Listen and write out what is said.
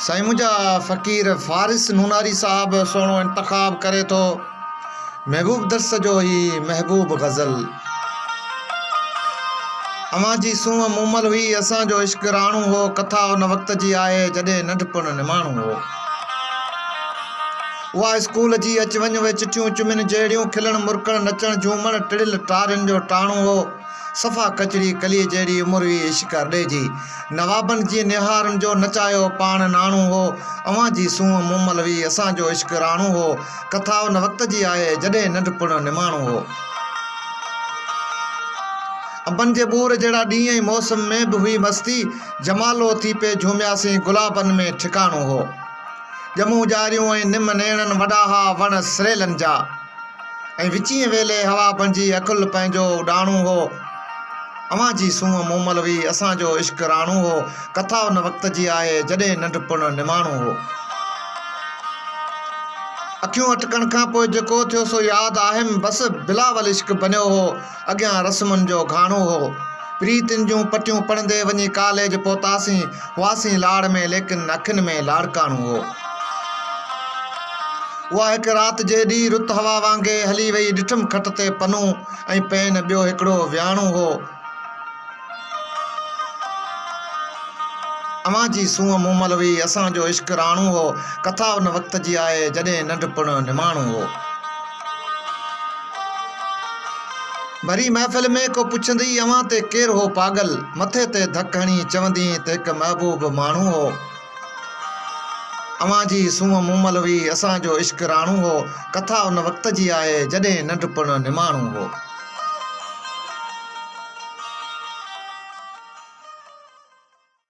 سائين منهنجا فقير فارس نوناري صاحب سهڻو انتخاب ڪري ٿو محبوب درس جو هي محبوب غزل. اوهان جي سونهن مومل هئي اسان جو عشق راڻو هو ڪٿا ان وقت جي آهي جڏهن ننڍپڻ نماڻو هو. اها اسڪول جي اچ وڃ اهي چٺيون چمين جهڙيون کلڻ مرڪڻ نچڻ جهومڻ ٽڙيل ٽارين جو ٽاڻو هو. صفا ڪچڙي ڪليء جهڙي عمر هئي عشق ارڏي جي. نوابن جي نهارن جو نچايو پاڻ ناڻو هو. اوهان جي سونهن مومل هئي اسان جو عشق راڻو هو. ڪٿا ان وقت جي آهي جڏهن ننڍپڻ نماڻو هو. انبن جي ٻور جهڙا ڏينهن ۽ موسم ۾ به هئي مستي. جمالو ٿي پئي جهومياسين گلابن ۾ ٺڪاڻو هو. ڄمون ڄاريون ۽ نم نيڻن وڏا ها وڻ سريلن جا. ۽ وچينء ويلي هوا بڻجي عقل پنهنجو اڏاڻو هو. اوهان جي سونهن مومل هئي، اسان جو عشق راڻو هو. ڪٿا ان وقت جي آهي، جڏهن ننڍپڻ نماڻو هو. اکيون اٽڪڻ کان پوء جيڪو ٿيو سو ياد آهيم، بس بلاول عشق بنيو هو، اڳيان رسمن جو گهاڻو هو. پريتين جون پٽيون پڙهندي وڃي ڪاليج پهتاسين، هئاسين لاڙ ۾ ليڪن اکين ۾ لاڙڪاڻو هو. اها هڪ رات جيڏي رت هوا وانگي هلي وئي ڏٺم کٽ تي پنو ۽ پين ٻيو هڪڙو وياڻو هو. اوهان جي سونهن مومل هئي اسان جو عشق راڻو هو. ڪٿا ان وقت جي آهي جڏهن ننڍپڻ نماڻو هو. ڀري محفل ۾ ڪو پڇندئي اوهان تي ڪير هو پاڳل، مٿي تي ڌڪ هڻي چوندين ته هڪ محبوب ماڻهو هو. اوهان جي سونهن مومل هئي، اسان جو عشق راڻو هو. ڪٿا ان وقت جي آهي، جڏهن ننڍپڻ نماڻو هو.